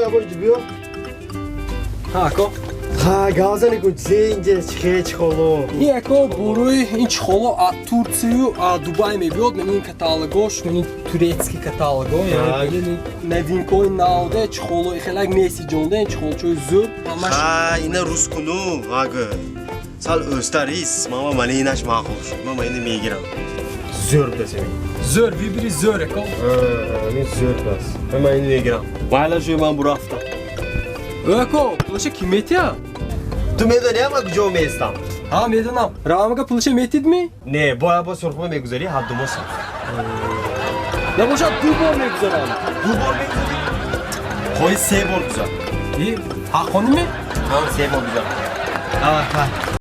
Ябор биё. Ҳа, ако. Ҳа, гавзани кун, чизе инҷа, чихе чихоло? Ин, ако, борои ин чихоло а Турцию, а Дубай мебиёд. Ман ин каталогош, ман ин турецкий каталого, яъне новинкои навде чихоло хелак неси ҷонде, чихолчои зӯр ҳамаш. Ҳа, ина рус куну ага сал ӯстарис. Мама, мана инаш маъқул шуд, ман ина мегирам. Зӯр будас ин. Зӯр, выбери, зӯр, ако. Ин зӯр будас, ман ин мегирам. Майла шуй, ман бурафтам. Ако, пулаша ки метия? Ту медонӣ, ман куҷо меистам? Ҳа, медонам. Равамага пулаша метидми? Не, бояд бо сурхма мегузарӣ, ҳаддумо саф. Набошад, ду бор мегузарам. Ду бор мегузарӣ? Хоҳӣ, се бор гузар. И ҳаққоними? Ҳа, се бор гузар. Давай.